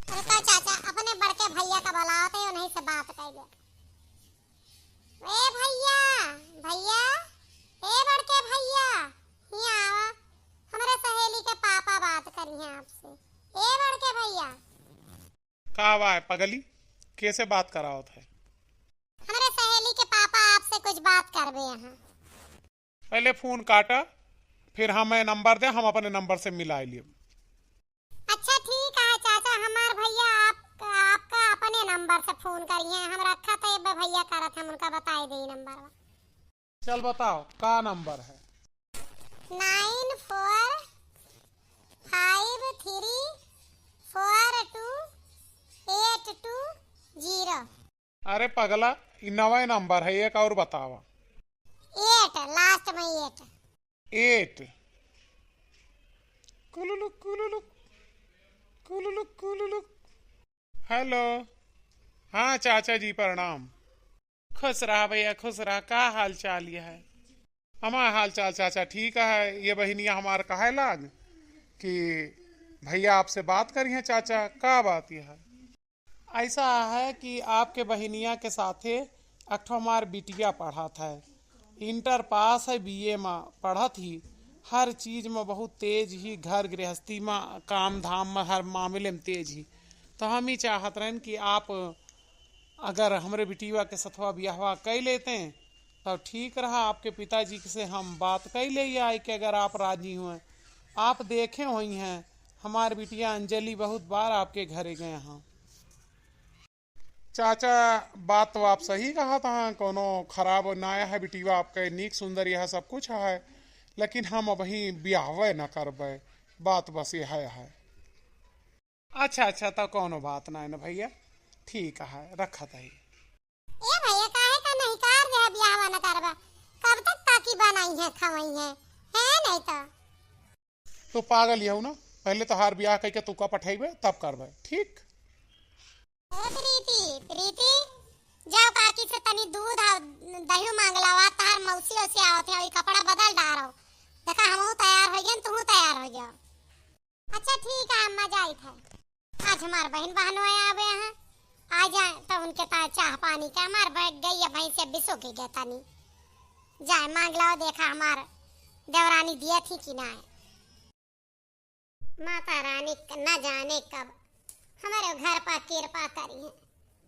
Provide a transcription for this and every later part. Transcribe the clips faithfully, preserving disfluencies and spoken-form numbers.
रुको चाचा, अपने बड़के भैया का बुलावत है, उन्हीं से बात कर ले। ए भैया, भैया, ए बड़के भैया, हियाँ आवा, हमरे सहेली के पापा बात करिहैं आपसे। ए बड़के भैया। का बा है पगली, कैसे बात करावत है? हमरे सहेली के पापा आपसे कुछ बात करबे हैं। पहले फोन काटा, फिर हमें नंबर दे, हम अपने नंबर से मिलाए लेब। अच्छा ठीक है चाचा, हमार भैया आप, आपका अपने नंबर से फोन करिहैं, हम रखा था, ये भैया करत, हम उनका बताए दे नंबर। चल बताओ, का नंबर है? Nine four five three four two eight two zero। अरे पगला, ई नवा नंबर है, एक और बतावा। Eight, last में eight। Eight। कुलुलुक, कुलुलुक, कुलुलुक, कुलुलुक। Hello। हाँ चाचा जी, प्रणाम। खुश रहा भैया, खुश रहा। का हाल चाल ये है? हमार हाल चाल चाचा ठीक है। ये बहिनिया हमार कहे लाग कि भैया आपसे बात करिहैं चाचा, का बात ये है? ऐसा है कि आपके बहिनिया के साथे एक ठो हमार बिटिया पढ़त है, इंटर पास है, बीए में पढ़त ही, हर चीज में बहुत तेज ही, घर गृहस्थी में, काम धाम में, हर मामले में तेज ही। तो हम ही चाहत रहन कि आप अगर हमरे बिटिया के सथवा बियाहवा कई लेते तब ठीक रहा। आपके पिताजी से हम बात कई ले आए कि अगर आप राजी हुए। आप देखे हुई हैं, हमार बिटिया अंजलि बहुत बार आपके घरे गए हैं। चाचा, बात तो आप सही कहत हैं, कौनो खराब ना है, बिटिया आपके नीक सुंदर यह सब कुछ है, लेकिन हम अबहीं बियाहवे न करबे, बात बस यह है। अच्छा, अच्छा, तो कौनो बात ना है ना भैया, ठीक है, रखत है। ए भैया, काहे का नहीं कार दे बियाहवा न करबा, कब तक ताकी बनाई है, खवाई है, है नहीं तो। तो पागल यहू ना, पहले तोहार बियाह कइके तुका पठइबे, तब करबे, ठीक? ए प्रीति, प्रीति, जाओ काकी से तनी दूध और दही मांग लावा, तहार मौसी ओसी आवत है, अभी कपड़ा बदल डारो। देखा, हमहू तैयार हो गए, तू तैयार हो जाओ। अच्छा ठीक है अम्मा, जाइत है। आज हमार बहन बहनों आवे हैं, आ जाए तो उनके ताय चाह पानी के हमार बैठ गई है, भैंसे बिसो के गए तनी। जाए मांग लाओ, देखा हमार देवरानी दिया थी कि ना है। माता रानी क-, न जाने कब हमारे घर पर कृपा करी है।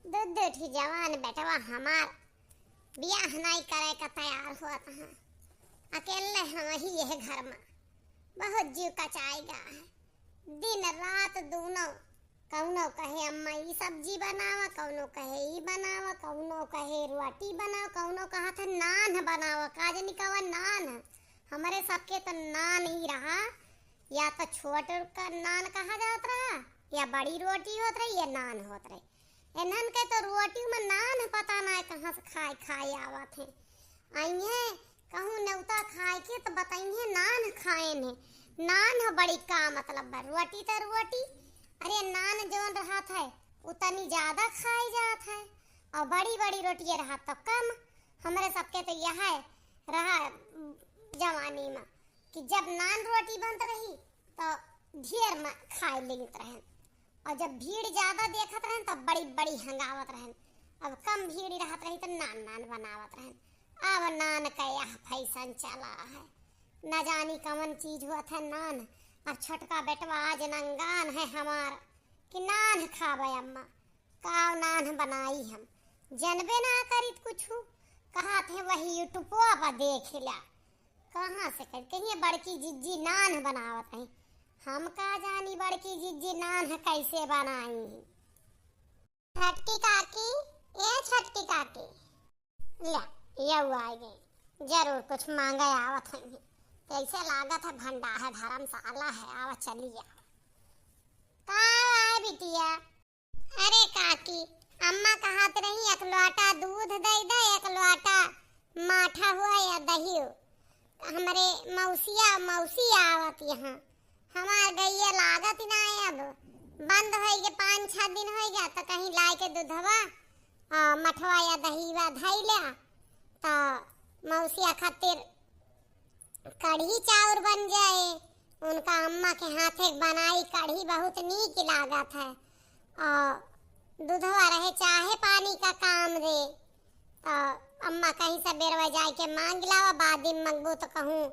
दो दो ठी जवान बेटवा हमार बियाह नहीं करे का तैयार हुआ था। अकेले हम ही यह घर में बहुत जीव कचाई गा है। दिन रात दोनों कौनो कहे अम्मा ई सब्जी बनावा, कौनो कहे ई बनावा, कौनो कहे रोटी बनावा, कौनो कहा था नान बनावा, का जानी कवा नान। हमरे सबके तो नान ई रहा, या तो छोट का नान कहा जात रहा, या बड़ी रोटी होत रही, या नान होत रही। इन्हन के तो रोटी में नान पता ना कहाँ से खाए खाए आवत है। अइहें कहूँ नेवता खाए के तो बताइहें नान खाएन है। नान हो बड़ी का मतलब बा, रोटी तो रोटी। अरे नान जौन रहत है उ तनी ज्यादा खाए जात है, और बड़ी बड़ी रोटियाँ रहत तो कम। हमरे सबके तो यह है रहा जवानी में कि जब नान रोटी बनत रही तो ढेर में खाए लेत रहन, और जब भीड़ ज्यादा देखत रहन तब बड़ी बड़ी हंगावत रहन। अब कम भीड़ रहत रही तो नान नान बनावत रहन। अब नान का यह फैशन चला है, न जानी कवन चीज होत है नान। अब छोटका बेटवा आज नंगान है हमार कि नान खावे अम्मा, का नान बनाई हम, जनबे ना करीत कुछु। कहत है वही YouTube पर देख ला, कहाँ से कर कहिए बड़की जिज्जी नान बनावत है। हम का जानी बड़की जिज्जी नान कैसे बनाई। छोटकी काकी, ए छोटकी काकी, ले, ये आ गई, जरूर कुछ मांगे आवत है। कैसे लागत है भंडा है, धर्मशाला है, आवा चली जा। का है बिटिया? अरे काकी, अम्मा कहत रही एक लोटा दूध दे दे, एक लोटा माठा हुआ या दही हो। हमरे मौसिया, मौसी आवत यहाँ। हमार गइया लागत ही ना है, अब बंद होई के पाँच छह दिन होई गया, तो कहीं लाए के दूधवा, आ, मठवा या दहीवा धई ल्या, तो मौसिया खातिर कढ़ी चाउर बन जाए। उनका अम्मा के हाथे के बनाई कढ़ी बहुत नीक लागत है। आ, दूधवा रहे चाहे पानी का काम रे। तो अम्मा कहीं से बेरवा जाए के मांग लावा, बाद में मंगबू तो कहूँ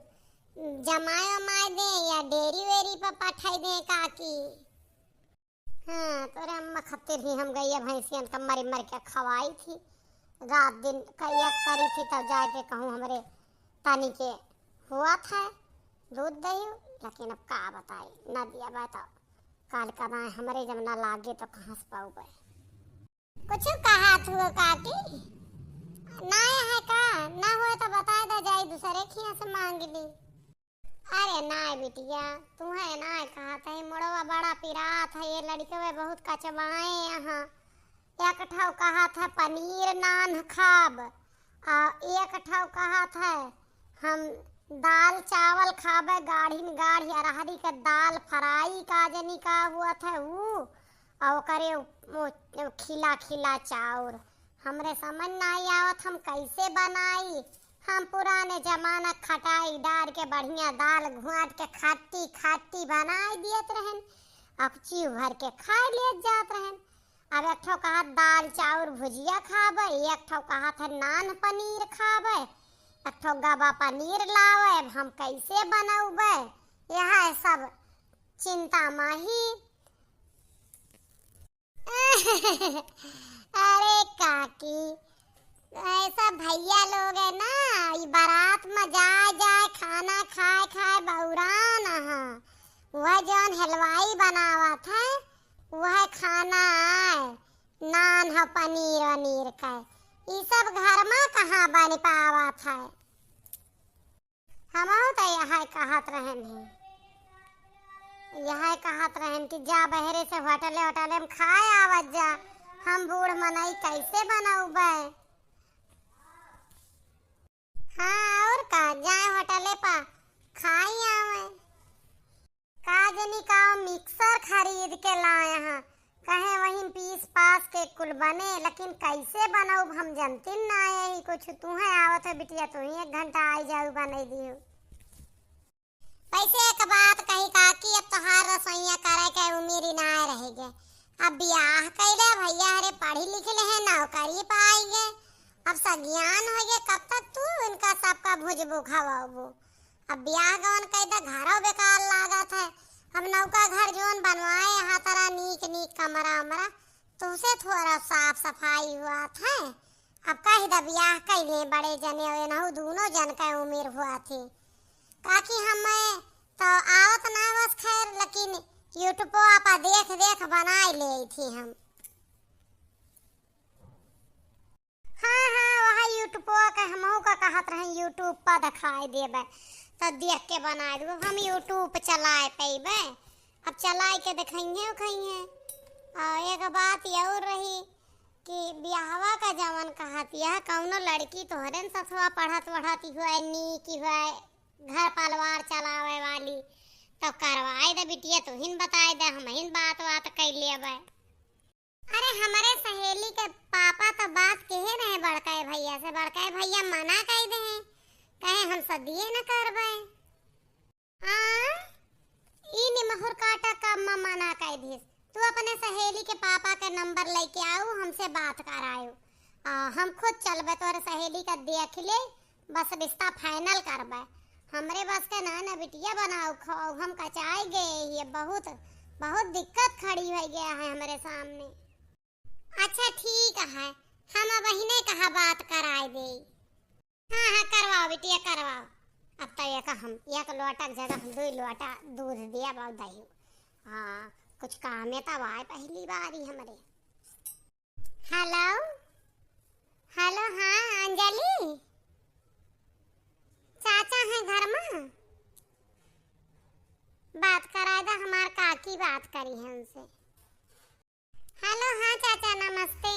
जमाए उमाए दे या डेयरी वेरी पर पठाई दे काकी। हाँ, तोरे अम्मा खातिर ही हम गइया भैंसियन का मरी मर के खवाई थी। रात दिन कइया करी थी, तब जाके कहूँ हमरे तनी के हुआ था दूध दही, लेकिन अब का बताई, ना दिया बा तो काल का दाएं हमरे जब ना लागे तो कहाँ से पाउबे? कुछ कहा थू काकी? ना है का? ना हुए तो बताए दे, जाई दूसरे खिया से मांग ली। अरे नाय बिटिया, तुहे नाय कहत है, मुड़वा बड़ा पिरात है, ये लड़कवे बहुत कचवाए यहाँ। एक ठो कहत है पनीर नान खाब, आ एक ठो कहत है हम दाल चावल खाबे, गाढ़िन गाढ़ी अरहरी के दाल फ्राई का जनी का हुआ था ऊ, आ ओकरे उ-, उ-, खिला खिला चाउर। हमरे समझ नाई आवत हम कैसे बनाई। हम पुराने जमाना खटाई डार के बढ़िया दाल घुआट के खट्टी खट्टी बनाई दियत रहन, अकची भर के खाए लेत जात रहन। अब एक ठो कहत दाल चाउर भुजिया खाबे, एक ठो कहत है नान पनीर खाबे, एक ठो गबा पनीर लावे, अब हम कैसे बनौबे? यह सब चिंता माही। अरे काकी, ऐसा भैया लोग है ना, ई बारात में जाए जाए खाना खाए खाए बौरान ह। वह जौन हलवाई बनावत है, वह खाना आए, नान ह पनीर वनीर का। ई सब घर में कहाँ बन पावत है? हमहू तो यह कहत रहन ही, यह कहत रहन कि जा बहरे से होटले होटले में खाए आवत जा, हम बूढ़ मनई कैसे बनौबे? हाँ, और का, जाए होटले पा खाई आवे। का जनी का मिक्सर खरीद के लाए हैं, कहे वहीं पीस पास के कुल बने, लेकिन कैसे बनौब हम जनतिन ना यही कुछ। तुहे आवत है बिटिया, तू ही एक घंटा आई जाऊ बनई दियो। वैसे एक बात कही काकी, अब तोहार रसोइया करे के उम्र ही ना रह गए। अब बियाह कैले भैया हरे पढ़ी लिख ले हैं, नौकरी पाई गए, अब सगियान हो गए, कब तक तू इनका सबका भुजबू खवाबू? अब बियाह गवन कई द घरो बेकार लागत है। अब नौका घर जोन बनवाए हा तरा नीक नीक कमरा उमरा, तुमसे थोड़ा साफ सफाई हुआ था। अब कही द बियाह कैले बड़े जने हुए नहु दोनों जन का उम्र हुआ थी। काकी हम तो आवत ना बस खैर, लेकिन YouTube पर देख देख बनाए ले थी हम। हाँ, हाँ, वह YouTube के हमहू का कहत रहे, YouTube पर दिखाई देबे, तो देख के बनाए देबे। हम YouTube चलाए पइबे, अब चलाए के देखइहे, उखइहे। और एक बात ये और रही कि बियाहवा का जवन कहत यह, कौनो लड़की तोहरे न सथवा पढ़त वढ़त हुए, नीक हुए, घर परिवार चलावे वाली, तो करवाए दे बिटिया, तुहिन बताए दे, हमहिन बात बात कइ लेबे। अरे, हमरे सहेली के पापा तो बात कहे रहे बड़काए भैया से, बड़काए भैया मना कइ दे, कहे हम सदिये न करबे। आ, ई निमहुर काटा का अम्मा मना कइ दिस, तू अपने सहेली के पापा के नंबर लेके आऊ, हमसे बात करायू। आ, हम खुद चलबे तोरे सहेली का देख ले, बस रिश्ता final करबे। हमरे बस के ना ना बिटिया बनाऊ खाऊ, हम कचाए गए ही, बहुत, बहुत दिक्कत खड़ी होइ गया है हमरे सामने। अच्छा ठीक है, हम अबहिने कहा बात कराए देई। हाँ, हाँ, करवाओ बिटिया, करवाओ। अब तो एक हम एक लोटा के जगह दुई लोटा दूध दिया बाऊ दही। हाँ, कुछ काम है तब आए पहली बारी हमरे। Hello, hello, हाँ अंजलि, चाचा हैं घर में? बात कराए दा, हमार काकी बात करी है उनसे। Hello, हाँ चाचा नमस्ते।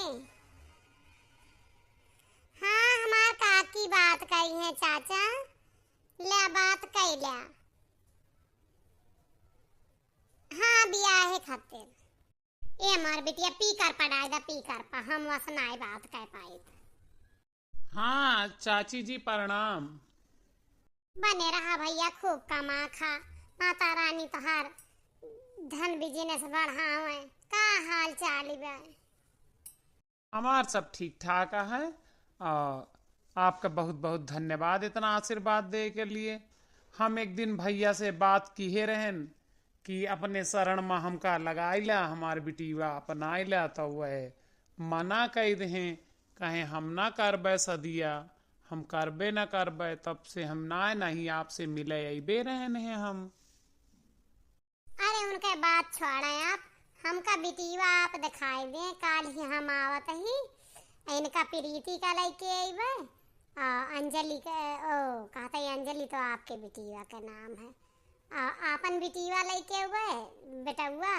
हाँ, हमार काकी बात करी है चाचा, ले बात कइ ले। हाँ, बियाहे खातिर। ए हमार बिटिया पीकर पर डाल दे, पीकर पर, हम वस नाई बात कह पाई। हाँ चाची जी प्रणाम। बने रहा भैया, खूब कमा खा, माता रानी तोहार धन business बढ़ावे। का हाल चाल बा? हमार सब ठीक ठाक है। आ, आपका बहुत बहुत धन्यवाद इतना आशीर्वाद दे के लिए। हम एक दिन भैया से बात किहे रहन कि अपने शरण में हमका लगाइला, हमार बिटिया अपनाइला, तो वह मना कइ देहें, कहें हम ना करबे सदिया, हम करबे ना करबे, तब से हम ना नहीं आपसे मिले अइबे रहन हैं हम। अरे उनके बात छोड़े आप, हमका बिटिया आप दिखाई दे, काल ही हम आवत ही, इनका प्रीति का लइके अइबे, आ, अंजलि के, ओ, कहत ही अंजलि तो आपके बिटिया के नाम है, आ, आपन बिटिया लइके अइबे, बेटउआ,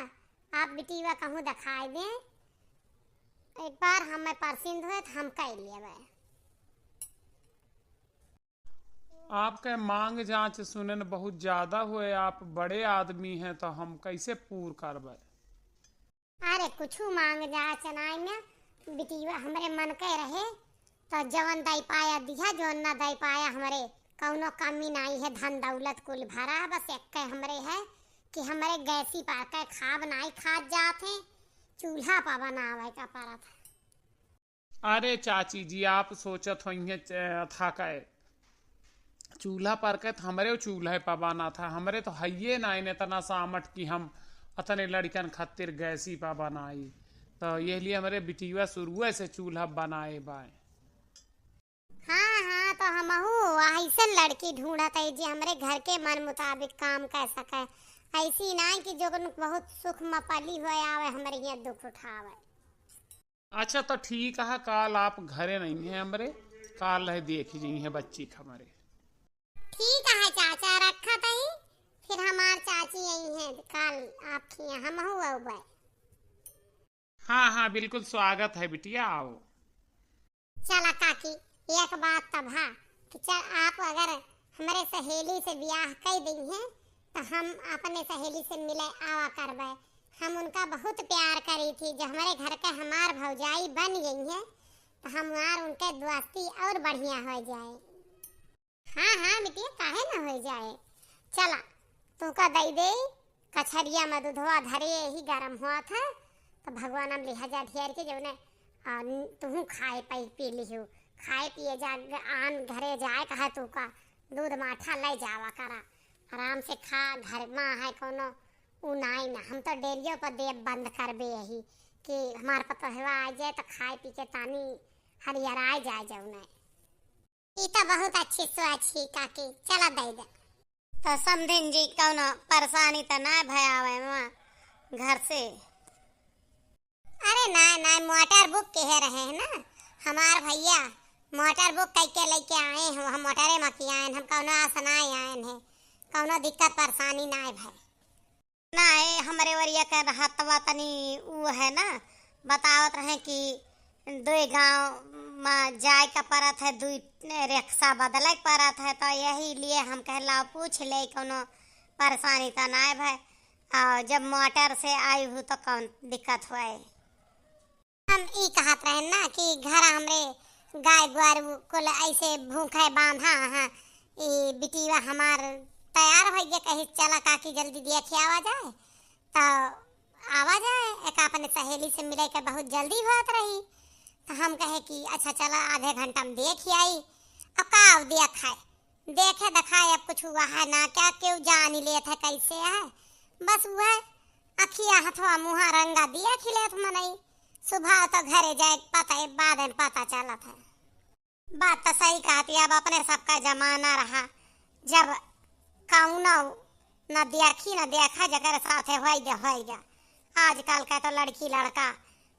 आप बिटिया कहूँ दिखाई दे, एक बार हमें पसंद होए तो हम कइ लेबे। आपके मांग जांच सुनन बहुत ज्यादा हुए, आप बड़े आदमी हैं तो हम कैसे पूर करबे? अरे कुछु मांग जांच नाई में, बिटिया हमरे मन के रहे तो जवन दइ पाया दिया, जवन ना दइ पाया हमरे कौनो कमी नाई है, धन दौलत कुल भरा, बस एक हमरे है कि हमरे गैसी पर के खाब नाई खात जात है, चूल्हा पर बनावे का परत है। अरे चाची जी, आप सोचत होइहें च-, था कै चूल्हा पर के, त हमरे चूल्हे पर बना था, हमरे तो हइये नाइन इतना सामट कि हम अतने लड़िकन खातिर गैसी पर बनाई। तो ये लिए हमरे बिटिया शुरुए से चूल्हा बनाए बाए। हाँ, हाँ, तो हमहू अइसन लड़की ढूंढत है जे हमरे घर के मन मुताबिक काम कर सके। ऐसी नाई कि जो बहुत सुख में पली हुए आवे, हमरे यहाँ दुख उठावे। अच्छा, तो ठीक है, काल आप घरे नहीं हैं हमरे, काल है देखी जइहें बच्ची क हमरे। ठीक है चाचा, रखत ही, फिर हमार चाची अइहें, काल आपके यहाँ हमहू अउबे। हाँ, हाँ, बिल्कुल स्वागत है बिटिया, आओ। चला काकी, एक बात तब हा कि चल आप अगर हमरे सहेली से बियाह कइ दइहें, त हम अपने सहेली से मिले आवा करबे। हम उनका बहुत प्यार करी थी, जो हमरे घर के हमार भौजाई बन गई हैं, त हमार उनके दोस्ती और बढ़िया होइ जाए। हाँ, हाँ, बिटिया, काहे न होइ जाए। चला, तू का दइ दे, कछरिया में दूधवा धरे, यही गरम होत है, त भगवान हम लिहा जा ढेर के, जउने, आ, न-, तुहू खाए पी, पी लिहू, खाए पिए जा, ग-, आन घरे जाए, कहे तू का दूध माठा लइ जावा करा, आराम से खा, घर में है कौनो उ नाई ना, हम तो डेरियो पर देब बंद करबे यही कि हमार पतोहवा आ जाए त खाए पी के तानी हरियराए जाए जउने। ई त बहुत अच्छी सोच ही काकी, चला दइ दे। त समधिन जी कौनो परेशानी त ना भयावे माँ घर से? अरे ना, ना, मोटर बुक किहे रहे हैं ना हमार भैया, मोटर बुक कइके लइके आए हैं, हम मोटरे में की आएन, हम कौनो आस ना आएन है, कौनो दिक्कत परेशानी ना भय। ना, ए, हमरे वरिया के रहतवा तनी उ है ना, बतावत रहे कि दुई गाँव मा जाए का परत है, दुई रिक्शा बदले के परत है, तो यही लिए हम कहे लाओ पूछ ले, कौनो परेशानी तो ना भय। और जब मोटर से आई हूँ तो कौन दिक्कत हुए? हम ई कहत रहे ना कि घर हमरे गाय ग्वारू कुल ऐसे भूखे बांधा हैं, ई बिटिया हमार तैयार होइ गए, कही चला काकी जल्दी देखे आवा जाए, तो आवा जाए, एक अपने सहेली से मिले के बहुत जल्दी होत रही। तो हम कहे कि अच्छा चला आधे घंटा में देख ही आई। अब का अब देख है, देखे देखाए अब कुछ हुआ है ना क्या, केहू जान ही लेत है कैसे है, बस वह अखिया हथवा मुहा रंगा देख ही लेत मनई। सुबह तो घरे जाए पता, बाद में पता चलत है। बात तो सही कहती, अब अपने सबका जमाना रहा, जब कौनो न देखी न देखा, जकर साथे होई गया, होई गया। आजकल का तो लड़की लड़का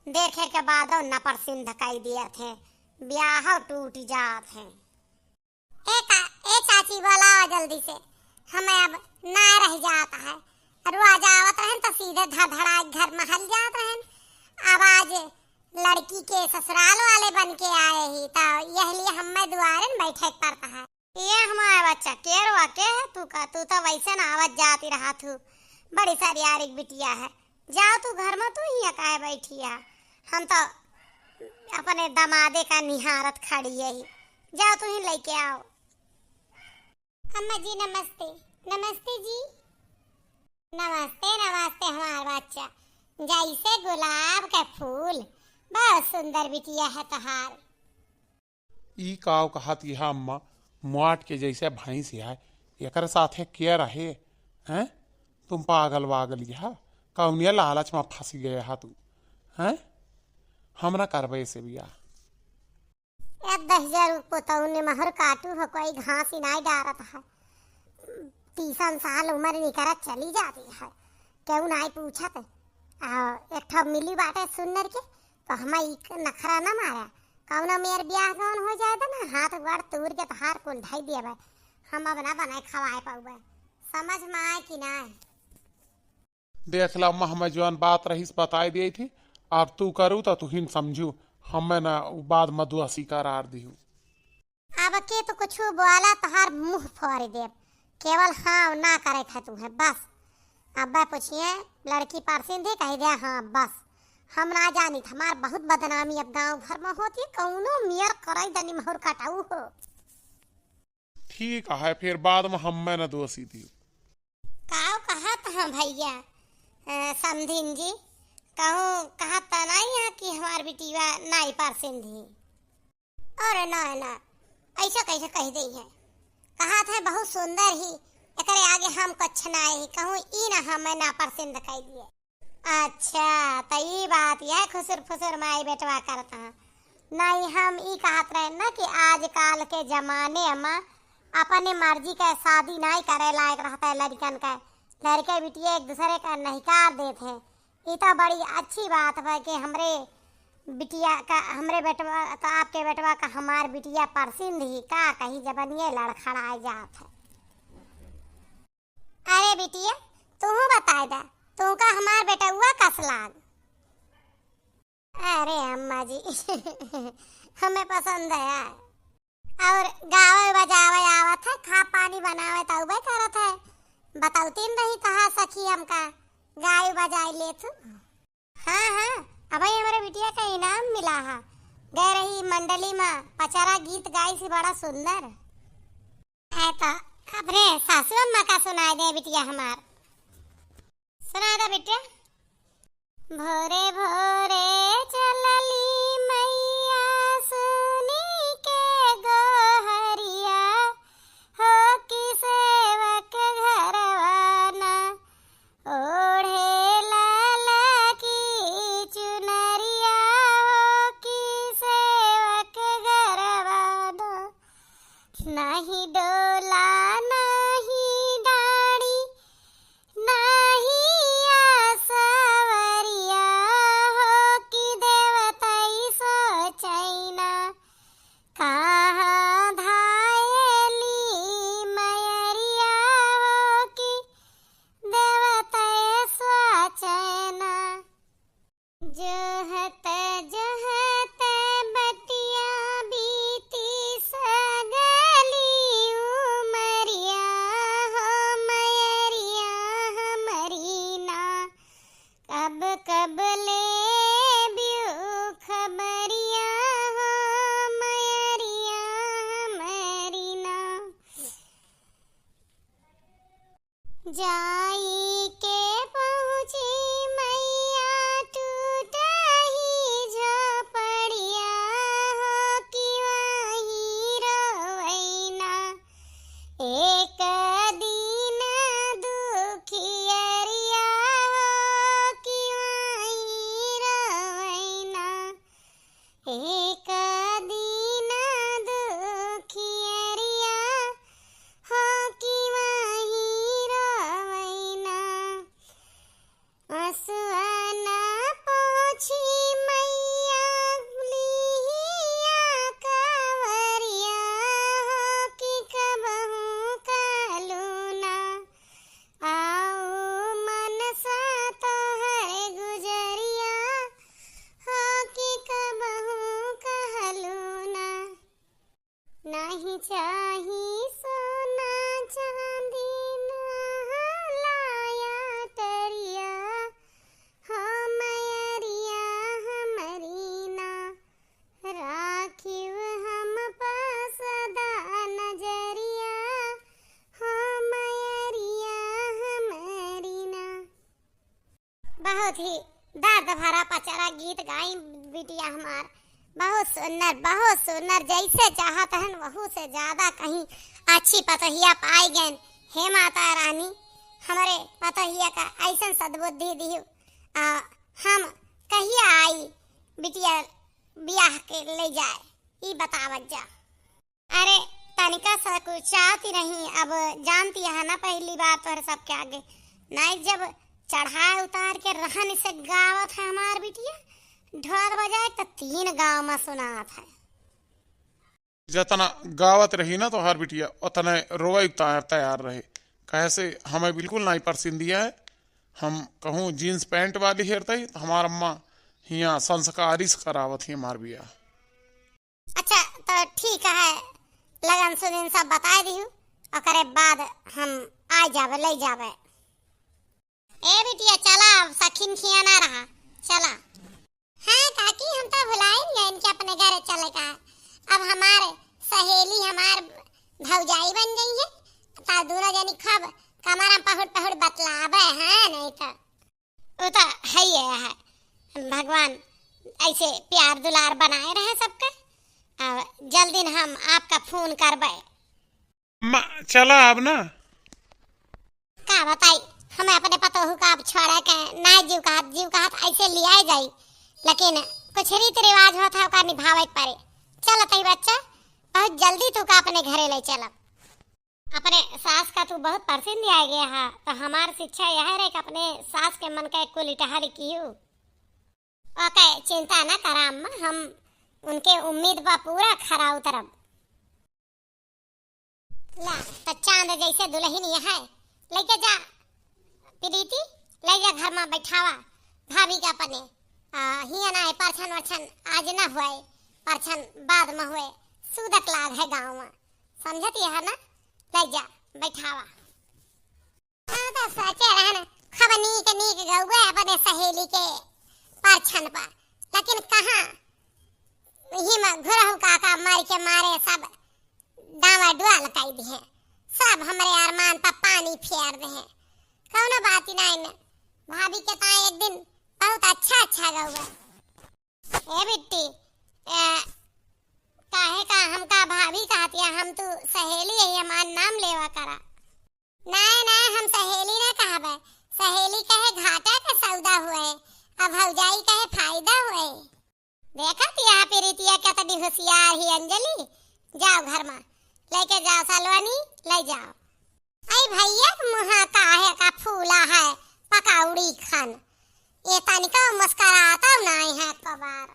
देखे के बादो नापसंद कई दिए थे, ब्याह टूट जात है। ए का, ए चाची बोलावा जल्दी से, हमें अब ना रह जात है। रोज आवत रहन तो सीधे धड़धड़ा घर महल जात रहन, अब आज लड़की के ससुराल वाले बन के आए ही, तो यह लिए हमें दुआरे में बैठे के पड़ता है। ये हमारे बच्चा, के रवा के है तू का? तू तो वैसे ना आवत जाती रहा थू, बड़ी सारी आरिक बिटिया है। जाओ तू घर में, तू ही काहे बैठी है? हम तो अपने दमादे का निहारत खड़ी है ही। जाओ तू ही लेके आओ। अम्मा जी नमस्ते। नमस्ते जी। नमस्ते, नमस्ते हमार बच्चा। जैसे गुलाब के फूल, बहुत सुंदर बिटिया है तोहार। ई काव कहत यह अम्मा, मुआट के जैसे भैंस है, एकरे साथे के रहे, हैं? तुम पागल वागल यह, कौनिया लालच में फंस गए हा तू, हैं? हम ना करबे से बियाह। ए दहिजर पुतऊ निमहर काटू हो, कोई घास ही नाई डारत है। तीसन साल उमर निकरत चली जाती है, केहू नाई पूछत। आ, एक ठो मिली बाटे सुन्नर के, तो हम ई नखरा न मारा। कौनो मेर बियाह गौन हो जाए त ना, हाथ गोड़ तूर के तोहार कुल धई देबे। हम अब ना बनाए खवाए पउबे। समझ में आए कि नाई? देख ला अम्मा, हमें जौन बात रहीस बताई दिए थी, अब तू करू तो तू ही न समझू, हमें ना उ बाद में दोषी करार दिहू। अब के तो कुछ बोला तोहार मुंह फोड़ देब, केवल हाँ ना करे थे तू है बस। अब पूछिए लड़की परसिन थी, कह दे हाँ बस। हम ना जानी, हमार बहुत बदनामी अब गांव भर में होती, कौनो मियर करे दनी महुर कटाऊ हो। ठीक है, फिर बाद में हमें न दोषी दियो। काव कहत हैं भैया, अ, समधिन जी, कहूँ कहत त नहीं है कि हमार बिटिया नाई परसिन दी। अरे ना, ना, ऐसा कैसे कह दे है? कहत है बहुत सुंदर ही, एकरे आगे हम कुछ ना ही कहूँ, ई ना हमें ना परसिन कह दिए। अच्छा, त ई बात यह खुसुर फुसुर माई बेटवा करत हैं। नहीं, हम ई कहत रहे ना कि आजकाल के जमाने में अपने मर्जी के शादी नहीं करे लायक रहता है लड़कन का। लड़के बिटिया एक दूसरे का नहिकार देत हैं। ई तो बड़ी अच्छी बात है कि हमरे बिटिया का, हमरे बेटवा, तो आपके बेटवा का हमार बिटिया परसिन ही का कहीं जबनिये लड़खड़ाए जात है। अरे बिटिया, तूहू बताए दा, तू का हमार बेटउआ कस लाग? अरे अम्मा जी, हमें पसंद है। और गावे बजावे आवत है, खा पानी बनावे तउबे करत है। बतौतीन रही कहा सखी हमका, गाय बजाई ले तू। हाँ, हाँ, अबे हमरे बिटिया का इनाम मिला हा। गए रही मंडली में, पचारा गीत गाई सी बड़ा सुंदर। है तो अपने सासू अम्मा का सुनाए दे बिटिया हमार। सुनाए दे बिटिया। भोरे भोरे चलली मैया सुनी के गोहरिया, हो कि सेवक घरवा ना ओढ़े लाला की चुनरिया, हो कि सेवक घरवा ना। नाही डोला नाही डाड़ी, नाही आसवरिया, हो कि देवतई सोचैना। कहाँ धायली मयरिया, हो कि देवतई सोचैना। जोहत जोहत बटिया बीती सगली उमरिया, हो मयरिया हमरी ना। कब कब लेब्यू खबरिया, हो मयरिया हमरी ना। जाई के पहुँची मैया टूटही झोपड़िया, हो कि वहीं रोवैना। एक दिन दुखियरिया, हो कि वहीं रोवैना। एक दिन दुखियरिया, हो कि वहीं रोवैना। असुआ ना पोछी मैया लिहिया कावरिया, हो कि कबहूँ कहलू ना। आऊ मनसा तोहर गुजरिया, हो कि कबहूँ कहलू ना। नाही चाही सोना चांदी ना लाया टरिया, हो मयरिया हमरी ना। राखिव हम पा सदा नजरिया, हो मयरिया हमरी ना। बहुत ही दर्द भरा पचरा गीत गाई बिटिया हमार। बहुत सुंदर, बहुत सुंदर, जैसे चाहत हन वहू से ज्यादा कहीं अच्छी पतोहिया पाई गयन। हे माता रानी, हमरे पतोहिया का ऐसन सद्बुद्धि दिहु। आ, हम कहिया आई बिटिया बियाह के ले जाए, ई बतावत जा। अरे, तनिका सकुचात ही रही, अब जानती है ना, पहली बार तोहरे सबके आगे। नाई, जब चढ़ाए उतार के रहन से गावत है हमार बिटिया, ढोल बजाए त तीन गांव में सुनात है। जतना गावत रही ना तोहार बिटिया, उतने रोवे तैयार, तैयार रहे। कहे से हमें बिल्कुल नाई पसंद दिया है। हम कहूँ जींस पैंट वाली हेरते ही, तो हमार अम्मा हियाँ संस्कारी से करावत ही हमार बियाह। अच्छा, तो ठीक है, लगन सुदिन सब बताए दिहु, ओकरे बाद हम आ जाबे, ले जाबे। ए बिटिया, चला, अब सखिन खिया ना रहा, चला। हाँ काकी, हम तो भुलाइन गए इनके अपने घरे चले का। अब हमार सहेली, हमार भौजाई बन गई है, तो दोनों जनी खूब कमरा पहुड़ पहुड़ बतलावे हैं, नहीं तो। वो तो है ही है, भगवान ऐसे प्यार दुलार बनाए रहे सबके। अब जल्दी न हम आपका फोन करबे। अम्मा, चला अब ना। का बताई, हमें अपने पतोहू का अब छोड़े के ना जीव कहत, जीव कहत ऐसे लियाए जाई, लेकिन कुछ रीति रिवाज होत है, ओका निभावे के पड़े। चलत ही बच्चा, बहुत जल्दी तू का अपने घरे ले चलब। अपने सास का तू बहुत परसिन दिया गया है, तो हमार शिक्षा यह रहे कि अपने सास के मन का कुल इटहर किहू। ओके चिंता न करा अम्मा, हम उनके उम्मीद पर पूरा खरा उतरब। ला, त चांद जैसे दुल्हन यह है, लेके जा प्रीति, ले जा घर में बैठावा भाभी के अपने। आ, हिया ना है परछन वरछन आज न हुए, परछन बाद में हुए, सूदक लाग है गाँव में, समझत यह ना, ले जा बैठावा। हाँ, तो सोचे रहन, खूब नीक नीक गउए अपने सहेली के परछन पर, लेकिन कहाँ, इही में घुरहु काका मर के मारे सब डावाडोल कइ दिहे, सब हमरे अरमान पर पानी फेर दिहे। कौनो बात ही नाई न, भाभी के ताई एक दिन बहुत अच्छा अच्छा गउए। ए बिट्टी, ए, काहे का हमका भाभी कहतिया, हम तू सहेली है, हमार नाम लेवा करा। नाय, नाय, हम सहेली ना कहबे। सहेली कहे घाटा के सौदा हुए, अब भौजाई कहे फायदा हुए। देखत यह प्रीतिया कितनी होशियार ही अंजलि। जाओ घर में, लेके जाओ सलोनी, ले जाओ। आई भैया के मुँहा काहे का फूला है, पकौड़ी खान। ये तनिको मुस्कुराता नाय है एको बार।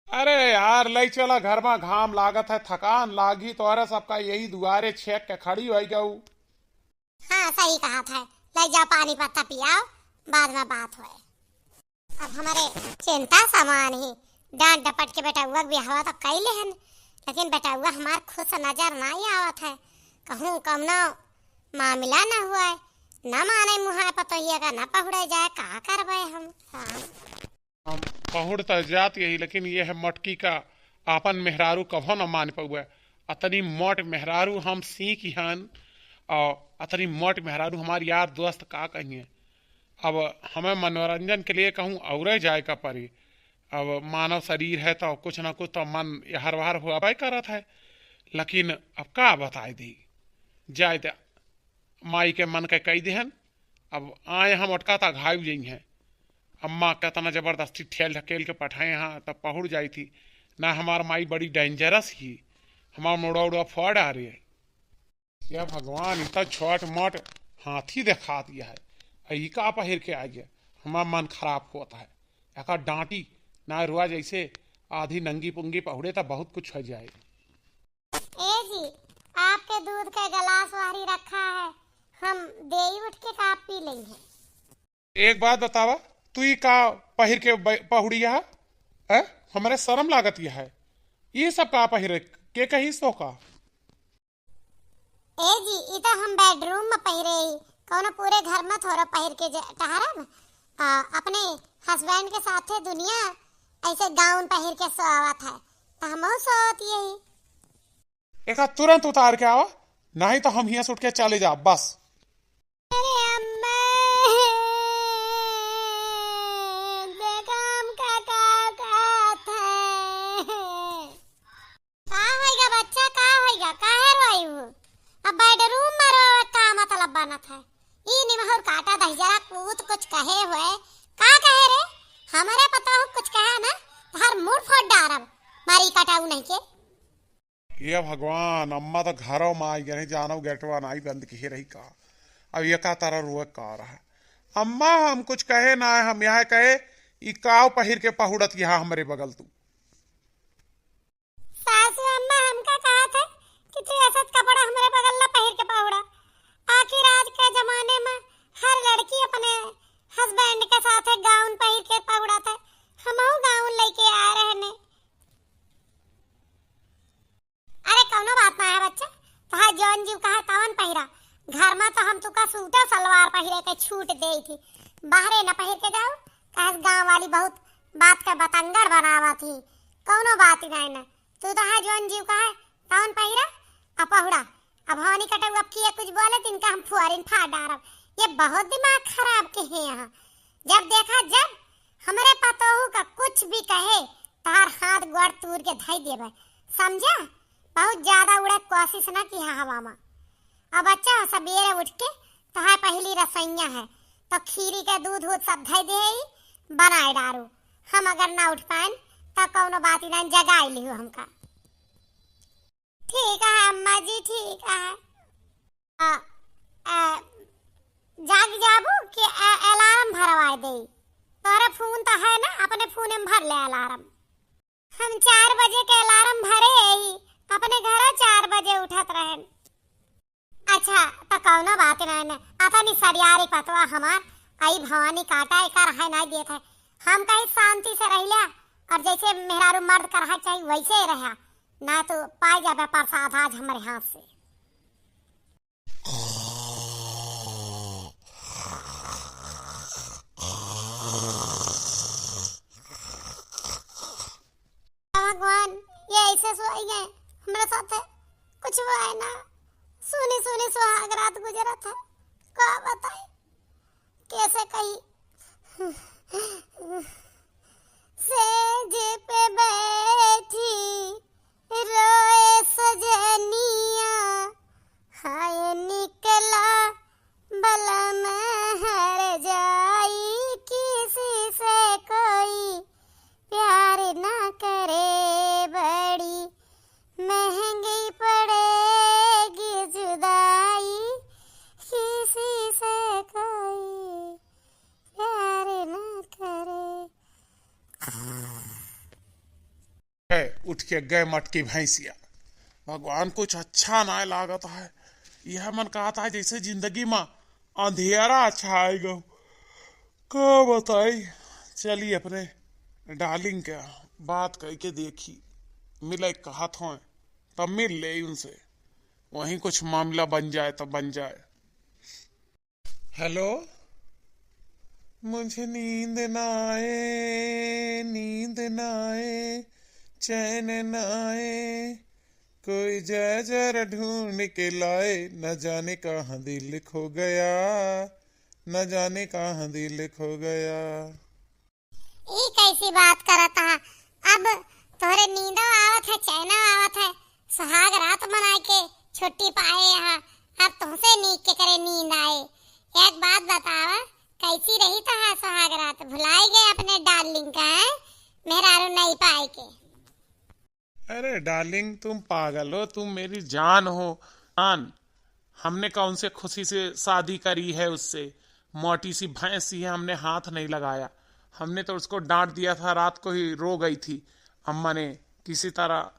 अरे यार, लई चला घर मा, घाम लागत है, थकान लागी, तोहरे सबका यही दुआरे छेक के खड़ी होइ गऊ। हाँ, सही कहत है, लई जाओ पानी पत्ता पियाओ, बाद मा बात होए। अब हमरे चिंता समान ही, डांट डपट के बेटउआ के बियाहवा तो कई लेहन, लेकिन बेटउआ हमार खुश नजर नाई आवत है। कहूँ कमनो मामिला न हुए, न माने मुँहा पतोहिया का, न पहुड़े जाए, का करबे हम? हाँ। हम पहुड़ त जात यही, लेकिन ये है मोटकी का आपन मेहरारू कभो न मान पउए। अतनी मोट मेहरारू हम सीखी हन, और अतनी मोट मेहरारू हमार यार दोस्त का कहिए। अब हमें मनोरंजन के लिए कहूँ औरे जाए का पड़ी। अब मानव शरीर है तो कुछ ना कुछ तो मन यहर वहर हुआ करत है, लेकिन अब का बताए दी, जाए दे। माई के मन के कई देहन। अब आए हम ओटका त घाव जइहें। अम्मा केतना जबरदस्ती ठेल ढकेल के पठाए हाँ, तब पहुड़ जाई थी। ना हमार माई बड़ी dangerous ही, हमार मुड़वा उड़वा फोड़ आ रही है। या भगवान, इतना छोट मोट हाथी देखा दिया है, आ ई का पहिर के आ गया? हमार मन खराब होता है। एका डांटी ना रुआ, जैसे आधी नंगी पुंगी पहुड़े त बहुत कुछ हो जाए। ए जी, आपके दूध के गिलास वारी रखा है, हम देई उठ के का पी लेंगे। एक बात बतावा, तू ई का पहिर के बै-, पहुड़िया है? हैं? हमरे शर्म लागत यह है। ये सब का पहिरे? के कही सो का? ए जी, ई तो हम bedroom में पहिरे ही, कौनो पूरे घर में थोड़ा पहिर के जे-, टहरब। आ, अपने husband के साथे दुनिया ऐसे gown पहिर के सोवत है, तो हमहू सोवत यही। एका तुरंत उतार के आवा, नहीं तो हम हियां से उठ के चले जाब, बस। अरे अम्मा, ना, तोहार मुड़ फोड़ डारब, मारी कटाऊ नहीं के। ये भगवान, अम्मा तो घरों में आई गए, जानो गेटवा नाई बंद किहे रही का। अब ये का तरह रोए का रहा। अम्मा, हम कुछ कहे ना है, हम यह कहे, ई काव पहिर के पहुड़त यहाँ हमरे बगल तू। सासू अम्मा हमका कहत है कि तू ऐसा कपड़ा हमरे बगल ला पहिर के पहुड़ा। आखिर आज के जमाने में हर लड़की अपने husband के साथ गाउन पहिर के पहुड़त है, हमहू गाउन लेके आ रहे ने। अरे कौनो बात ना है बच्चा, तोहार जौन जीव कहे तवन पहिरा। घर में तो हम तुका सूटो सलवार पहिरे के छूट देई थी, बाहरे न पहिर के जाऊ, कहे गाँव वाली बहुत बात के बतंगड़ बनावा थी। कौनो बात ही नहीं ना, तू तोहार जौन जीव कहे तवन पहिरा, आ पहुड़ा। अब भवानी कटऊ अब किए कुछ बोले तो इनका हम फुहरिन फाड़ डारब। ये बहुत दिमाग खराब के हैं यहाँ। जब देखा जब हमरे पतोहू का कुछ भी कहे, तोहार हाथ गोड़ तूर के धई देबे, समझा? बहुत ज्यादा उड़े के कोशिश ना किहा हवा में। अब बच्चा सबेरे उठ के तोहार पहली रसोइया है, तो खीरी के दूध वूध सब धई दे ही, बनाए डारू। हम अगर ना उठ पाएन तो कौनो बात ही ना, जगाई लिहू हमका। ठीक है अम्मा जी, ठीक है। आ, आ, जाग जाबू कि आ, अलार्म भरवाए दे। तोहरे फोन तो है ना, अपने फोन में भर ले अलार्म। हम चार बजे के अलार्म भरे ही, अपने घरे चार बजे उठत रहन। अच्छा, तो कौनो बात नहीं ना, अतनी सरियारी पतवा हमार, आई भवानी काटा एकर है नहीं देत है। हम कहीं शांति से रह लिया, और जैसे मेहरारू मर्द कर है चाहिए वैसे ही रहा, ना तो पाए जाबे प्रसाद आज हमारे हाथ से। भगवान, ये ऐसे सोई गए, हमरा साथे कुछ हुआ है ना। सुनी सुनी सुहाग रात गुजरत है, का बताई, कैसे कही। सेज पे बैठी रोए सजनिया, हाय निकला बलम हर जाई, किसी से कोई प्यार ना करे, बड़ी महंगी पड़ेगी जुदाई, किसी से कोई प्यार ना करे। है, उठ के गए मटकी भैंसिया। भगवान, कुछ अच्छा ना लागत है। यह मन कहत है जैसे जिंदगी में अंधेरा छाए गो। का बताई, चली अपने डार्लिंग के बात करके देखी, मिले कहत हों तब मिल ले उनसे, वहीं कुछ मामला बन जाए तो बन जाए। हेलो, मुझे नींद ना आए, नींद ना आए, चैन ना आए, कोई जरा जरा ढूंढ के लाए, न जाने कहाँ दिल खो गया, न जाने कहाँ दिल खो गया। ई कैसी बात करत हा? अब तोहरे नींदो आवत है, चैनो आवत है, सुहाग रात मनाए के छुट्टी पाए हा, अब तुमसे नीक के करे नींद आए। एक बात बतावा, कैसी रही तोहार सुहाग रात? भुलाई गए अपने डार्लिंग का, हैं? मेहरारू नहीं पाए के। अरे डार्लिंग, तुम पागल हो, तुम मेरी जान हो, जान। हमने कौन से खुशी से शादी करी है उससे? मोटी सी भैंस सी है, हमने हाथ नहीं लगाया। हमने तो उसको डांट दिया था, रात को ही रो गई थी। अम्मा ने किसी तरह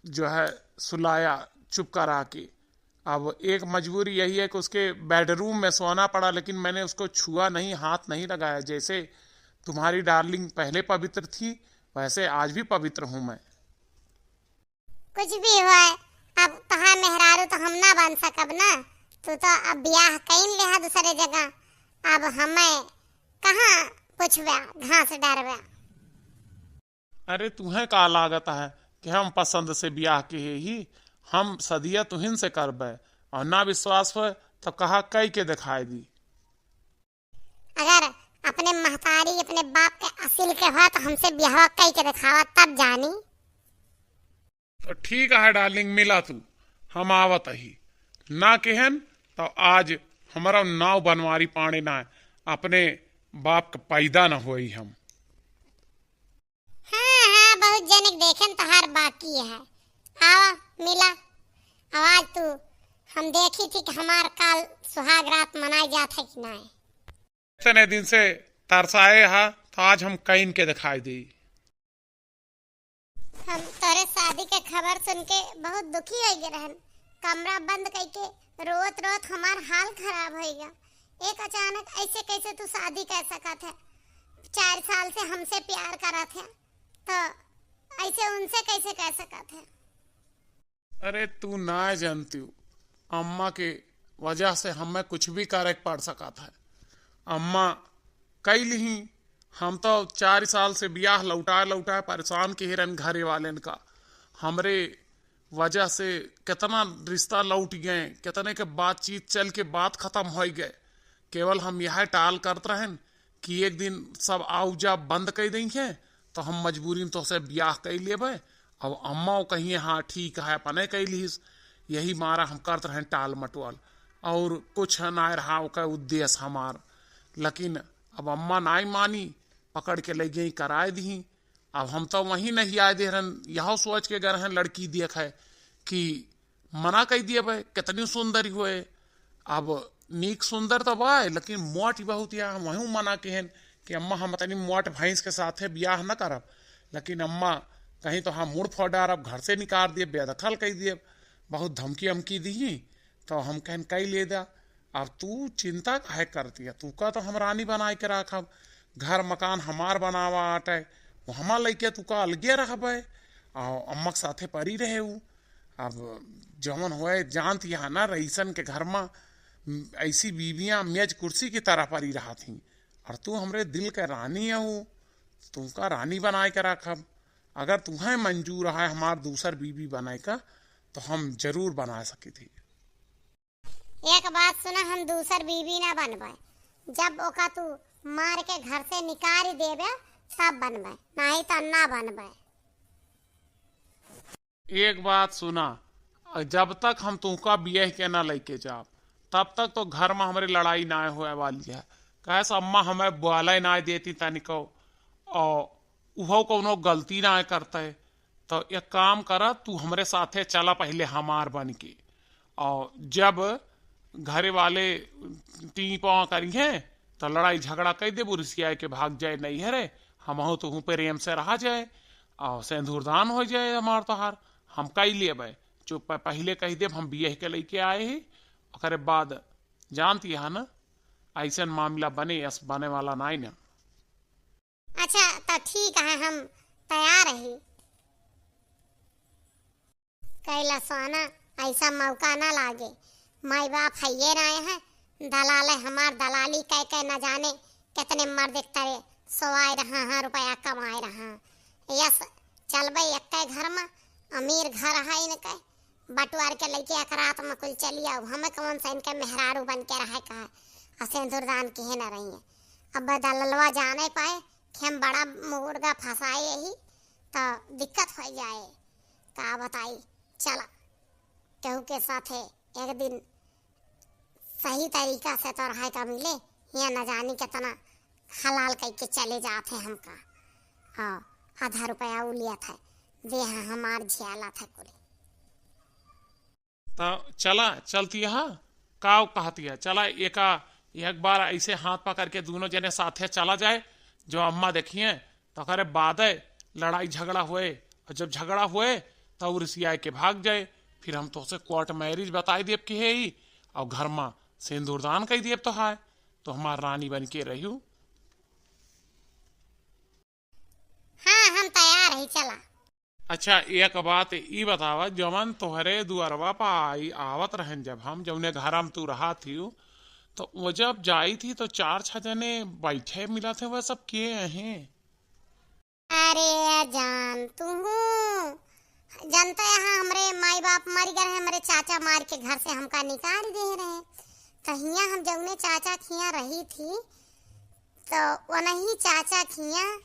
जो है सुलाया चुप करा के। अब एक मजबूरी यही है कि उसके बेडरूम में सोना पड़ा, लेकिन मैंने उसको छुआ नहीं, हाथ नहीं लगाया। जैसे तुम्हारी डार्लिंग पहले पवित्र थी, वैसे आज भी पवित्र हूँ मैं। कुछ भी होए, अब तोहार मेहरारू तो हम ना बन सकब ना। तू तो अब ब्याह कइन लेहा दूसरे जगह, अब हमें कहाँ पूछबा, घास डारबा। अरे तुहें का लागत है कि हम पसंद से ब्याह किहे ही? हम सदिया तुहिन से करबे, और ना विश्वास होए तो कहा कई के दिखाई दी। अगर अपने महतारी, अपने बाप के असिल के हो तो हमसे ब्याह कई के दिखावा, तब जानी। तो ठीक है डार्लिंग, मिला तू, हम आवत ही। ना केहन तो आज हमारा नाव बनवारी पाड़े ना, अपने बाप के पैदा न होई हम। की है। आवा, मिला। आवाज तू, हम देखी थी कि हमार काल सुहाग रात मनाई जात है कि नाय। इतने दिन से तरसाए हा, तो आज हम कईन के दिखाई दी। हम तोरे शादी के खबर सुन के बहुत दुखी हो गए रहन। कमरा बंद करके रोत रोत हमार हाल खराब हो गया। एक अचानक ऐसे कैसे तू शादी कर सकत है? चार साल से हमसे प्यार करत है, तो ऐसे उनसे कैसे कर सकत है? अरे, तू ना जानती हो, अम्मा के वजह से हमें कुछ भी करे के पड़ सकत है। अम्मा कई लिही, हम तो चार साल से बियाह लौटाए लौटाए परेशान किहे रहन घरे वालेन का। हमरे वजह से कितना रिश्ता लौट गए, कितने के बातचीत चल के बात खत्म हो गए। केवल हम यह टाल करत रहन कि एक दिन सब आउ जा बंद कर देंगे, तो हम मजबूरी में तोहसे बियाह कर लेबे। अब अम्मा कहिए, "हाँ, ठीक है, अपने कर लीस।" यही मारा हम करत रहन टाल मटोल, और कुछ ना रहा ओकर उद्देश्य हमार। लेकिन अब अम्मा नाई मानी, पकड़ के ले गई, कराए दी। अब हम तो वहीं नहीं आए दे रहन, यह सोच के गए रहन लड़की देखे कि मना कई दिए भाई, कितनी सुंदर होए। अब नीक सुंदर तो बा, लेकिन मोट बहुत या, हम वहीं मना किहन कि अम्मा, हम तनी मोट भैंस के साथे बियाह न करब। लेकिन अम्मा कहीं तो हम मुड़ फोड़ डारब, घर से निकाल दिए, बेदखल कर दिए, बहुत धमकी अमकी दी। तो हम कहन कई ले दा। अब तू चिंता काहे करती है? तू का तो हम रानी बनाए के रखब, घर मकान हमार बनावा आटे, वो हमार लइके तू का अलगे रहबे, आ अम्मा के साथे परी रहे उ। अब जवन होए जानत यहाँ ना, रईसन के घर में ऐसी बीबियाँ मेज कुर्सी की तरह परी रहत ही, और तू हमरे दिल के रानी है, तुमका रानी बनाए के रखब। अगर तुम्हें मंजूर है हमार दूसर बीबी बनाए का, तो हम जरूर बना सकी थी। एक बात सुना, हम दूसर बीबी ना बनबे। जब ओका तू मार के घर से निकाल देबे, तब बनबे, नहीं तो ना बनबे। एक बात सुना, जब तक हम तुमका बियाह के ना लेके जाब, तब तक तो घर में हमरे लड़ाई ना होए वाली है। कहे से अम्मा हमें बोले ना देती तनिको, और उहो कौनो गलती ना करते। तो एक काम करा, तू हमरे साथे चला पहले हमार बन के, और जब घरे वाले टी पाँ करिहें, तो लड़ाई झगड़ा कर देबू, रिसियाए के भाग जाए नैहरे, हमहू तुहू प्रेम से रहा जाए, और सेंधुरदान हो जाए हमार तोहार, हम कई लेबे। चुप, पहले कह देब हम बियाह के लेके आए ही, ओकरे बाद जानती है ना, ऐसन मामला बने, अस बने वाला नाई ना। अच्छा, तो ठीक है, हम तैयार ही। कैला सोना, ऐसा मौका ना लागे। माई बाप है ये ना है, दलाल है हमार, दलाली कह के न जाने कितने मर्द एक तरह सोआए रहा, हाँ, रुपया कमाए रहा। यस, चलबे एक घर में, अमीर घर है इनके, बटुआर के लइके एक रात में कुल चली आऊ। हमें कौन सा इनके मेहरारू बन के रहे का है? आ सेंधुरदान किहे न रही है। अब दललवा जाने पाए कि हम बड़ा मुर्गा फंसाए यही, तो दिक्कत हो जाए। का बताई, चला, केहू के साथे एक दिन सही तरीका से तो रहे का मिले, या न जानी कितना हलाल कह के चले जात है हमका। हाँ, आधा रुपया उ लिया था, दे हाँ हमार झियाला था कुल। तो चला, चलती है, का कहती है, चला एका, एक बार ऐसे हाथ पकड़ के दोनों जने साथे चला जाए, जो अम्मा देखिए, तो करे बादे लड़ाई झगड़ा हुए, और जब झगड़ा हुए, तो उ रिसियाए के भाग जाए, फिर हम तोहसे कोर्ट मैरिज बताई देब कि है ही, और घर में सिंदूरदान कई देब तो है, तो हमार रानी बन के रहियो। हाँ, हम तैयार ही, चला। अच्छा, एक बात ई बतावा, जवन तोहरे दुआरवा पर आई, आवत रहन जब हम, जौने घर में तू रहा थी, तो वो जब जाई थी तो चार छह जने बैठे मिला थे, वह सब के हैं? अरे जान, तू जनता यहाँ हमरे माई बाप मर गए रहे, हमरे चाचा मार के घर से हमका निकाल दे रहे, तो हियाँ हम जौने चाचा के हियाँ रही थी, तो वनही चाचा खिया,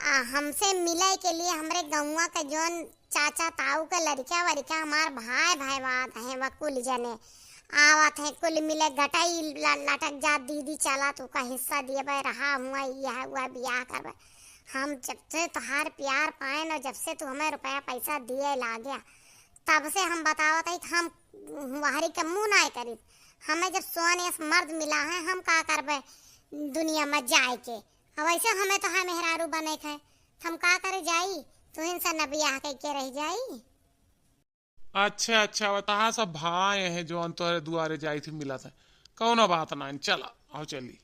आ, हमसे मिले के लिए हमरे गौवा के जौन चाचा ताऊ के लड़का वड़का हमार भाई भाई बात है, वह कुल जने आवत है, कुल मिले गटई ल-, लटक जात, "दीदी चला, तू का हिस्सा दिए बे, रहा हुआ, यह हुआ, बियाह करबे।" हम जब से तोहार प्यार पाएन और जब से तू हमें रुपया पैसा दिए लाग्या, तब से हम बतावत हई कि हम वहरी के मुँह नाय करीत। हमें जब सोन यस मर्द मिला है, हम का करबे दुनिया में जाए के? अब ऐसे हमें तो है मेहरारू बने के है, हम का करे जाई? तुहिन से न बियाह कइके रह जाई। अच्छा, अच्छा, बताहा सब भाई हैं जौन तोहरे दुआरे जाई थी मिला था। कौनो बात ना, चला, आओ चली।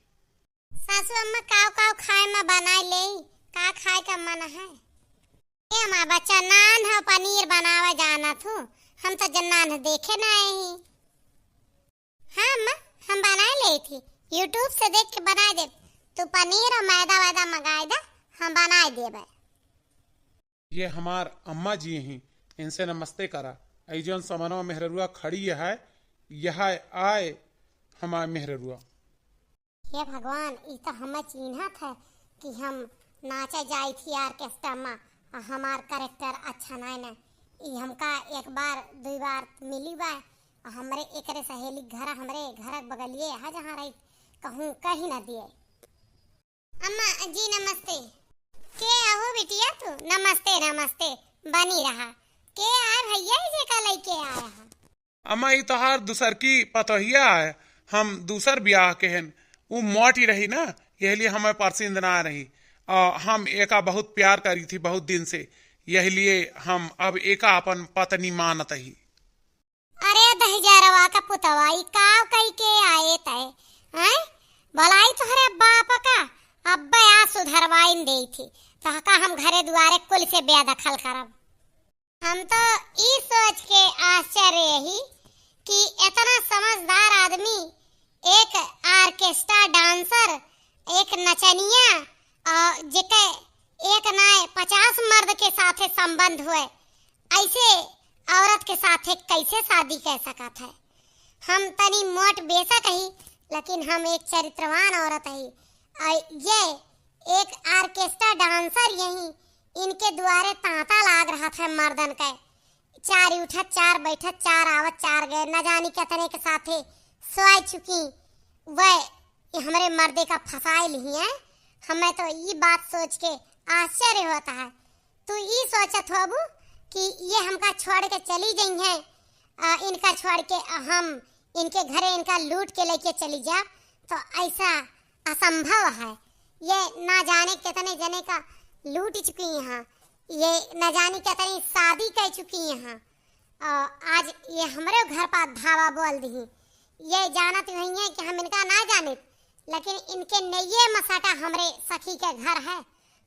सासू अम्मा, काव काव खाए में बनाए लेई, का खाए का मन है? ए अम्मा, बच्चा नान है, पनीर बनावे जाना थू, हम तो जन नान देखे ना आए ही। हाँ अम्मा, हम बनाए लेई थी, YouTube से देख के बनाए देब। तू पनीर और मैदा वैदा मंगाए दा, हम बनाए देबे। ये हमार अम्मा जी ही, इनसे नमस्ते करा। ऐ जौन समनवा मेहररुआ खड़ी है, यह आए हमार मेहररुआ। हे भगवान, ई तो हमें चिन्हत है कि हम नाचे जाई थी ऑर्केस्ट्रा में, और हमार कैरेक्टर अच्छा नाय ना। ई हमका एक बार, दुई बार मिली बा, और हमरे एकरे सहेली घर, हमरे घर के बगलिए है, जहाँ रही, कहूँ कहीं ना दिए। अम्मा जी नमस्ते। के आहो बिटिया तू? नमस्ते, नमस्ते, बनी रहा। के आए भैया, ई जेका लइके आया है? अम्मा, ई तोहार दूसर की पतोहिया है, हम दूसर ब्याह के हन। ऊ मोटी रही ना, यह लिए हमें पसंद ना रही। आ, हम एका बहुत प्यार करी थी बहुत दिन से, यह लिए हम अब एका अपन पत्नी मानत ही। अरे दहिजरवा का पुतवा, ई काव कई के आए तय? हैं? बोलाई तोहरे बाप का, अब्बे आ सुधरवाइन देई थी, तहका हम घरे दुआरे कुल से बेदखल करब। हम तो ई सोच के आश्चर्य ही कि इतना समझदार आदमी, एक ऑर्केस्ट्रा डांसर, एक नचनिया, और जेके एक नाय पचास मर्द के साथे संबंध हुए, ऐसे औरत के साथे कैसे शादी कर सकत है? हम तनी मोट बेशक ही, लेकिन हम एक चरित्रवान औरत ही। और ये एक ऑर्केस्ट्रा डांसर यही, इनके दुआरे तांता लाग रहा था मर्दन के। चार उठत, चार बैठत, चार आवत, चार गए, न जानी कितने के साथे सोए चुकी। वह हमरे मर्दे का फंसाए लिही हैं। हमें तो ई बात सोच के आश्चर्य होता है। तू ई सोचत होबू कि ये हमका छोड़ के चली गई हैं, आ, इनका छोड़ के हम इनके घरे इनका लूट के लेके चली जा, तो ऐसा असंभव है। ये ना जाने कितने जने का लूट चुकी हैं, ये ना जाने कितनी शादी कर चुकी हैं। आ, आज ये हमरे घर पर धावा बोल दी। ये जानत हुई हैं कि हम इनका ना जानित, लेकिन इनके नइये मसाटा हमरे सखी के घर है,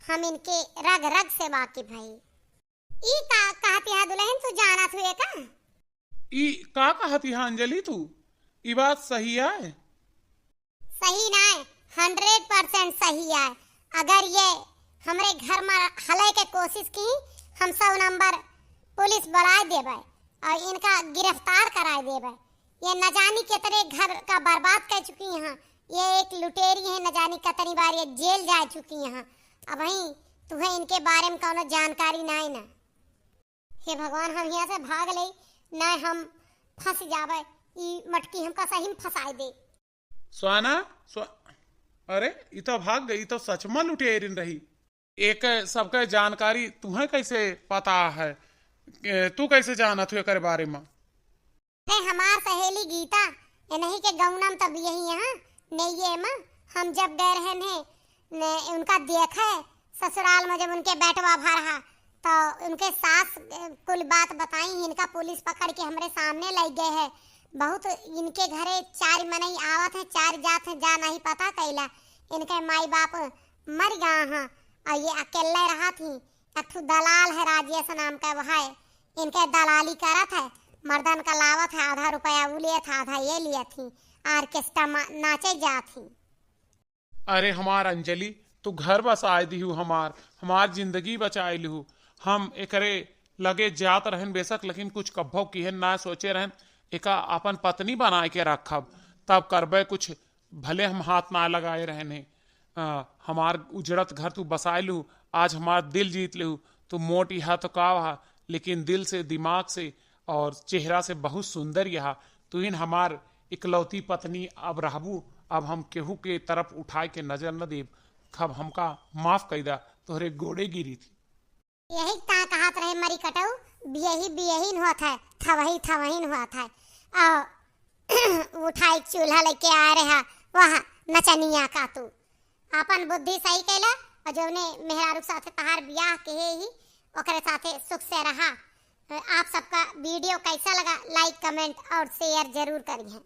हम इनके रग रग से वाकिफ हई। ई का कहत हा दुल्हन, तू जानत हुए का? ई का कहत हा अंजलि तू? ई बात सही आय? सही नाय, हंड्रेड परसेंट सही आय। अगर ये हमरे घर में हले के कोशिश की, हम सौ नंबर पुलिस बुलाए देबे और इनका गिरफ्तार कराए देबे। ये न जानी कितने घर का बर्बाद कर चुकी हैं। ये एक लुटेरी है, न जानी कितनी बार ये जेल जा चुकी हैं। अबहीं तुहे इनके बारे में कौनो जानकारी नाय ना। हे भगवान, हम हियाँ से भाग ले, नाय हम फंस जाबे, ई मटकी हमका सही में फंसाए दे। स्वाना, स्व-, अरे, ई तो भाग गई, ई तो सच में लुटेरिन रही। एक सबके जानकारी तुहे कैसे पता है? ए, तू कैसे जानत हो एकरे बारे में? अरे, हमार सहेली गीता, इन्हीं के गौना में तब यही यहाँ, नइये में, हम जब गए रहे ने, ने उनका देखे ससुराल में, जब उनके बेटवा भा रहा, तो उनके सास, ए, कुल बात बताई, इनका पुलिस पकड़ के हमरे सामने ले गए है। बहुत इनके घरे चार मनई आवत हैं, चार जात हैं, जा नहीं पता कैला। इनके माई बाप मर गए हैं और ये अकेले रहत ही। एक ठो दलाल है राजेश नाम का, वह है, इनके दलाली करत है, मर्दन का लावत है, आधा रुपया ऊ लेत है, आधा ये लेत ही, ऑर्केस्ट्रा में नाचे जात ही। अरे हमार अंजलि, तू घर बसाए दिहू हमार, हमार जिंदगी बचाए लिहू। हम एकरे लगे जात रहन बेशक, लेकिन कुछ कब्बो किहन ना सोचे रहन, एका अपन पत्नी बनाए के रखब, तब करबे कुछ। भले हम हाथ ना लगाए रहन है, आ, हमार उजड़त घर तू बसाए लिहू, आज हमार दिल जीत लिहू। तू मोट इहा तो का हा, लेकिन दिल से, दिमाग से और चेहरा से बहुत सुंदर यहा। तुहिन हमार इकलौती पत्नी अब रहबू, अब हम केहू के तरफ उठाए के नजर न देब। खब हमका माफ कई दा, तोहरे गोड़े गिरी थी। यही ता कहत रहे मरी कटऊ, बियही बियही न होत है, थवही थवही न होत है। और उठाई चूल्हा लेके आ रहा वह नचनिया का तू। आपन बुद्धि सही कैला और जौने मेहरारू के साथे तहार बियाह के ही ओकरे साथे सुख से रहा। आप सबका वीडियो कैसा लगा, लाइक, कमेंट और शेयर जरूर करिहें।